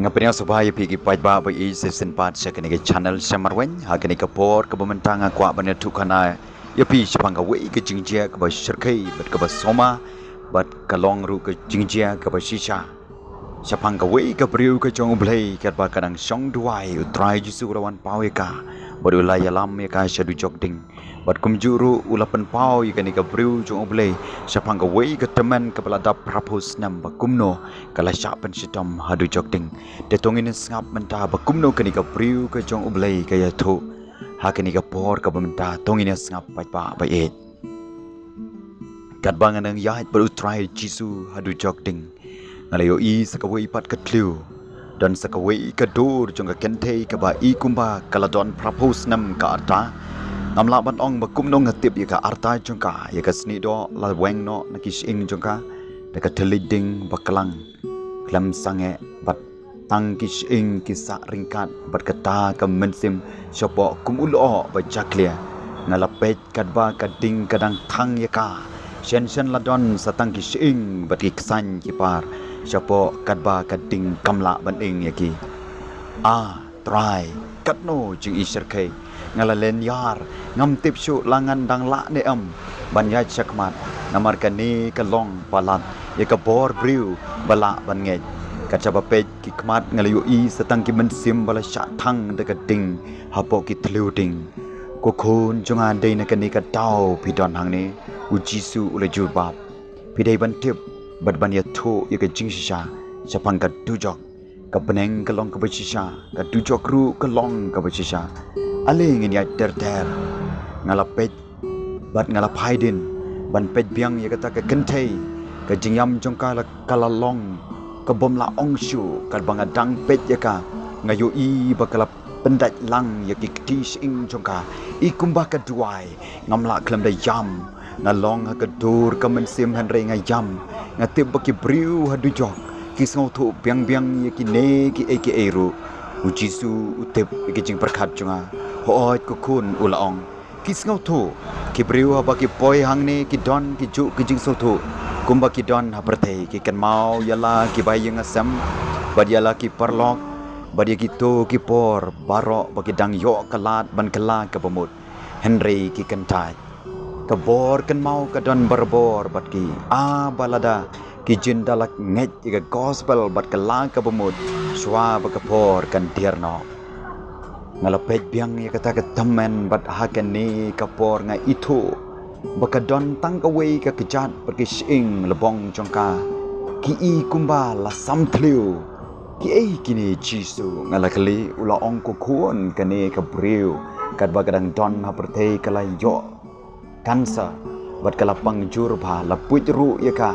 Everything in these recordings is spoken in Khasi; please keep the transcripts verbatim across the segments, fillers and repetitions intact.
Nga pynïasoh bha ïa phi ki paidbah ba ïeit sa shisien pat sha kane ka channel Shem Marweiñ. Ha kane ka por kaba mynta nga kwah ban ïathuh khana ïa phi shaphang kawei ka jingjia kaba shyrkhei bad kaba sumar bad ka long ruh ka jingjia kaba shisha shaphang kawei ka briew ka jong U Blei katba ka dang shong duwai, U Trai Jisu u la wan paw ïa ka bad u la ïalam ïa ka sha dujok ding. Bad kumjuh ruh u la pynpaw ïa kane ka briew jong U Blei shaphang kawei ka tymmen kaba la dap phraphew snem ba kumno ka la shah pynshitom ha dujok ding. Te to ngin ïa sngap mynta ba kumno kane ka briew ka jong U Blei ka ïathuh ha kane ka por kaba mynta. To ngin ïa sngap paidbah ba ïeit. Katba nga nang ïaid bad U Trai Jisu ha dujok ding, nga la ïohi sa kawei pat ka thliew. Don sa kawei ka dur jong ka kynthei kaba i kumba ka la don phraphew snem ka rta. Ngam lah ban ong ba kumno, nga tip ïa ka rta jong ka, ïa ka snieh doh la weng noh na ki shyieng jong ka da ka thylliej ding ba klang khlem sangeh bad tang ki shyieng ki sah ryngkat bad kata ka mynsiem shapoh kum u lyoh ba jakhlia. Nga la peit katba ka ding ka dang thang ïa ka. Shen shen la don sa tang ki shyieng bad ki ksaiñ ki par shapoh katba ka ding kam lah ban ing ïa ki. A Trai, katno jingïashyrkhei! Nga la lyniar, ngam tip shuh la ngan dang lah ne em ban ïaid shakhmat, namar kane ka long palat ïa ka bor briew ba lah ban ngeit. Kat shaba peit ki khmat nga la ïohi sa tang ki mynsiem ba la shah thang da ka ding hapoh ki thliew ding. Ko khun jong nga, dei na kane ka daw phi don hangne? U Jisu u la jubab. Phi dei ban tip bad ban ïathuh ïa ka jingshisha shaphang ka dujok. Ka bneng ka long kaba shisha, ka dujok ruh ka long kaba shisha. Ale ngin ïaid ter ter. Nga la peit bad nga la phai dien ban peit biang ïa kata ka kynthei. Ka jingïam jong ka la, ka la long ka bym lah ong shuh. Katba nga dang peit ïa ka, nga ïohi ba ka la pyndait lang ïa ki kti shyieng jong ka. I kumba ka duwai, ngam lah khlem da ïam. Nga long ha ka dur ka mynsiem hynrei nga ïam. Nga tip ba ki briew ha dujok ki sngewthuh biang biang ïa kine kiei kiei ruh. U Jisu u tip ïa ki jingpyrkhat jong nga. Hooid ko khun, u la ong. Ki sngewthuh. Ki briew haba ki poi hangne ki don kijuh ki jingsngewthuh kumba ki don ha pyrthei. Ki kynmaw ïa la ki bahaïing hasem bad ïa la ki paralok bad ïa kito ki por baroh ba ki dang ïoh ka lad ban kylla kaba mut. Hynrei ki kyntait. Ka bor kynmaw ka don barabor bad ki, a ba lada ki jin da la ngeit ïa ka gospel bad kylla kaba mut shuwa ba ka por kan dier noh. Nga la peit biang ïa kata ka tymmen bad ha kane ka por nga ithuh ba ka don tang kawei ka kjat bad ki shyieng labong jong ka ki i kumba la sam thliew. Kiei kine Jisu? Nga la kylli. U la ong, ko khun, kane ka briew katba ka dang don ha pyrthei ka la ïoh cancer bad ka la pang jur bha, la puit ruh ïa ka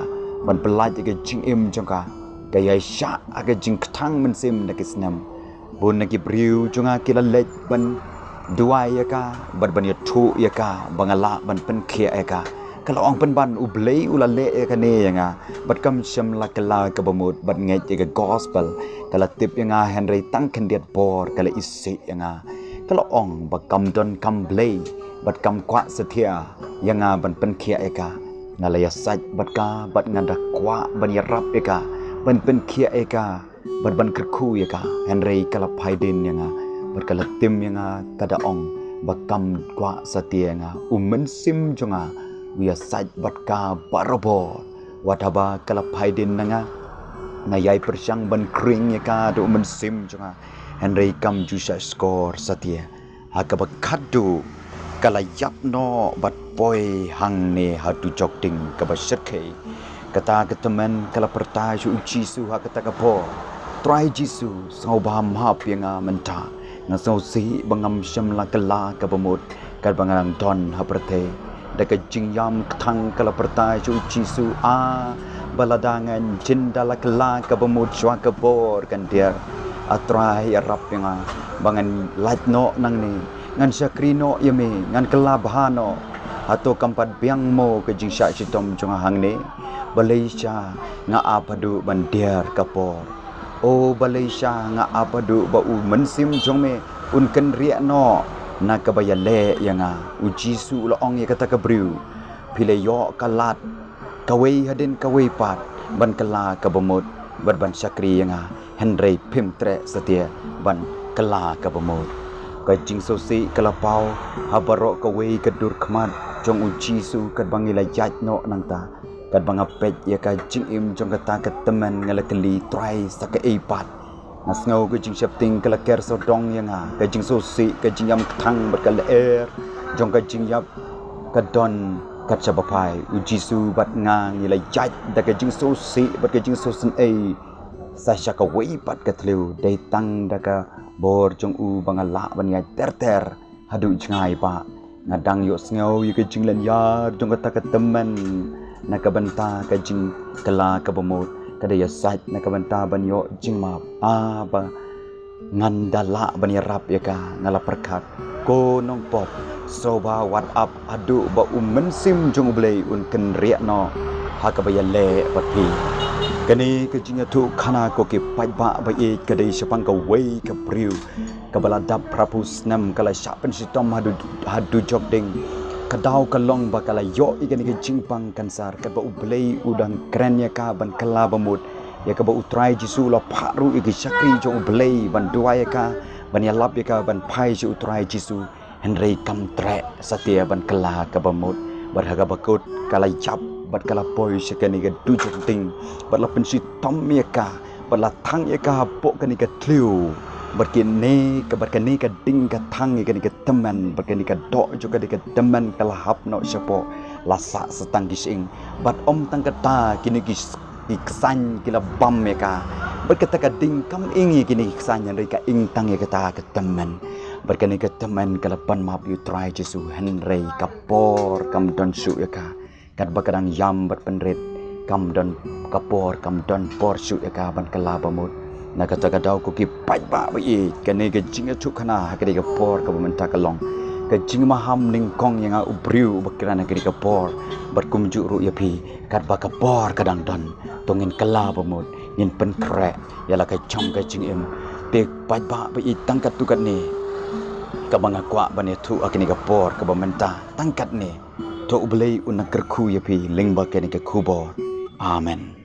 ban pyllait ïa ka jingim jong ka. Ka ïai shah ha ka jingkthang mynsiem da ki snem. Bun na ki briew jong nga ki la leit ban duwai ïa ka bad ban ïathuh ïa ka ba nga lah ban pynkhiah ïa ka. Ka la ong, pynban, U Blei u la leh ïa kane ïa nga bad kam shym la kylla kaba mut bad ngeit ïa ka gospel. Ka la tip ïa nga hynrei tang khyndiat por ka la isih ïa nga. Ka la ong ba kam donkam Blei bad kam kwah satia ïa nga ban pynkhiah ïa ka. Nga la ïasaid bad ka bad nga da kwah ban ïarap ïa ka, ban pynkhiah ïa ka bad ban kyrkhu ïa ka, hynrei ka la phai dien ïa nga bad ka la tim ïa nga, ka da ong ba kam kwah satia ïa nga. U mynsiem jong nga u ïasaid bad ka barabor. Wat haba ka la phai dien na nga, nga ïai pyrshang ban khring ïa ka da u mynsiem jong nga, hynrei kam ju shah shkor satia. Ha kaba khatduh ka la ïap noh bad poi hangne ha dujok ding kaba shyrkhei. Kata ka tymmen ka la pyrta sha U Jisu ha kata ka por, Trai Jisu, sngewbha map ïa nga mynta. Nga sngewsih ba ngam shym la kylla kaba mut katba nga dang don ha pyrthei. Da ka jingïam kthang ka la pyrta sha U Jisu, a ba lada ngan jin da la kylla kaba mut shuwa ka bor kan dier. A Trai, ïarap ïa nga ba ngan lait noh nangne, ngan shakri noh ïa me, ngan kylla bha noh. Hato kam pat biang mo ka jingshah shitom jong nga hangne? Balei sha nga ap haduh ban dier ka por? O balei sha nga ap haduh ba u mynsiem jong me un kynriah noh na kaba ïaleh ïa nga? U Jisu u la ong ïa kata ka briew, phi la ïoh ka lad kawei hadien kawei pat ban kylla kaba mut bad ban shakri ïa nga. hynrei phim treh satia ban kylla ka bamut. Ka jingsngewsih ka la paw ha baroh kawei ka dur khmat jong u Jisu katba ngi la ïaid noh nangta. Katba nga peit ïa ka jingim jong kata ka tymmen nga la kylli Trai sa kaei pat. Nga sngew ka jingsheptieng ka la ker sawdong ïa nga, ka jingsngewsih, ka jingïam kthang bad ka lyer jong ka jingïap ka don kat shaba phai. U Jisu bad nga ngi la ïaid da ka jingsngewsih bad ka jingsngewsynei sa sha kawei pat ka thliew, dei tang da ka bor jong u ba nga lah ban ïaid ter ter haduh jngai ba nga dang ïohsngew ïa ka jinglynñiar jong kata ka tymmen na ka bynta ka jingkylla ka bamut. Ka dei ïa sait na ka bynta ban ïoh jingmap, ah, ba ngan da lah ban ïarap ïa ka. Nga la pyrkhat, ko nongpop, sngewbha wat ap haduh ba u Mynsiem jong U Blei un kynriah noh ha kaba ïaleh bad phi. Kane ka jingïathuh khana ko ki paidbah ba ïeit ka dei shaphang kawei ka briew kaba la dap phra phew snem, ka la shah pynshitom haduh, haduh jok ding. Ka daw ka long ba ka la ïoh ïa kane ka jingpang kansar, katba U Blei u dang kren ïa ka ban kylla bamut, ïa kaba U Trai Jisu u la phah ruh ïa ki shakri jong U Blei ban duwai ïa ka, ban ïalap ïa ka ban phai sha U Trai Jisu. Hynrei kam treh satia ban kylla ka bamut. Bad ha kaba kut ka la ïap bad ka la poi sha kane ka dujok ding, bad la pynshitom ïa ka, bad la thang ïa ka hapoh kane ka thliew. Bad kane ka, bad kane ka ding ka thang ïa kane ka tymmen, bad kane ka doh jong kane ka tymmen ka la hap noh shapoh, la sah sa tang ki shyieng. Bad ym tang kata, kine ki s-, ki ksaiñ ki la bam ïa ka. Bad kata ka ding kam ing ïa kine ki ksaiñ, hynrei ka ing tang ïa kata ka tymmen. Bad kane ka tymmen ka la pan map ïa U Trai Jisu, hynrei ka por kam don shuh ïa ka. Katba ka dang ïam bad pynrit, kam don ka por, kam don por shuh ïa ka ban kylla bamut. Na kata ka daw ko ki paidbah ba ïeit, kane ka jingïathuh khana ha kane ka por kaba mynta ka long ka jingmaham nyngkong ïa nga u briew uba kren ha kane ka por, bad kumjuh ruh ïa phi. Katba ka por ka dang don, to ngin kylla bamut, ngin pynkhreh ïa la ka jong ka jingim. Te paidbah ba ïeit, tang katto katne kaba nga kwah ban ïathuh ha kane ka por kaba mynta, tang katne. To U Blei un nang kyrkhu ïa phi lyngba kane ka khubor. Amen.